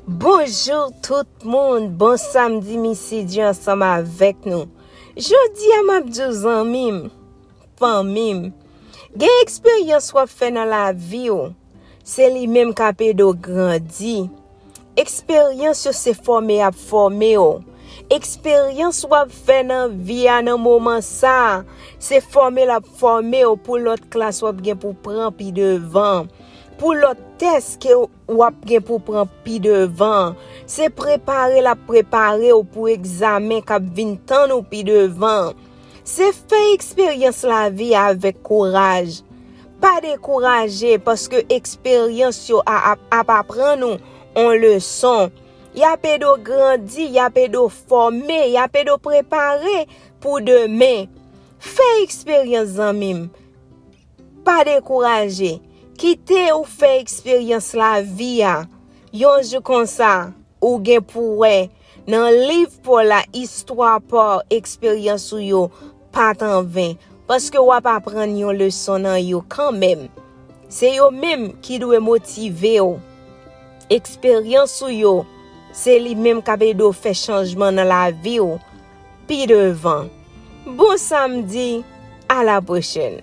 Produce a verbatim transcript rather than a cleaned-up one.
Bonjou tout moun, bon samdi Miss Sidney ansanm avèk nou. Jodi a m ap di w zanmi m, fanmi m, gen eksperyans w ap fè nan lavi w, se li menm k ap ede w grandi. Eksperyans yo se fòme y ap fòme w. Eksperyans w ap fè nan vi a nan moman sa a, se fòme l ap fòme w pou lòt klas w ap gen pou pran pi devan. Pou lòt tès ke w ap gen pou pran pi devan. Se prepare l ap prepare w pou egzamen k ap vin tann ou pi devan. Se fè eksperyans lavi avèk kouraj. Pa dekouraje paske eksperyans yo a- ap ap aprann ou on leson. Y ap ede w grandi, y ap ede w fòme, y ap ede w prepare pou demen. Fè eksperyans zanmi m. Pa dekouraje. Kite ou fè eksperyans lavi a. Yon jou konsa, ou gen pou wè nan liv pa w la, istwa pa w, eksperyans ou yo pa t anven. Paske w ap aprann yon leson nan yo kanmenm. Se yo menm ki dwe motive w. Eksperyans ou yo, se li menm k ap ede w fè chanjman nan lavi w pi devan. Bon samdi, a la pwochèn.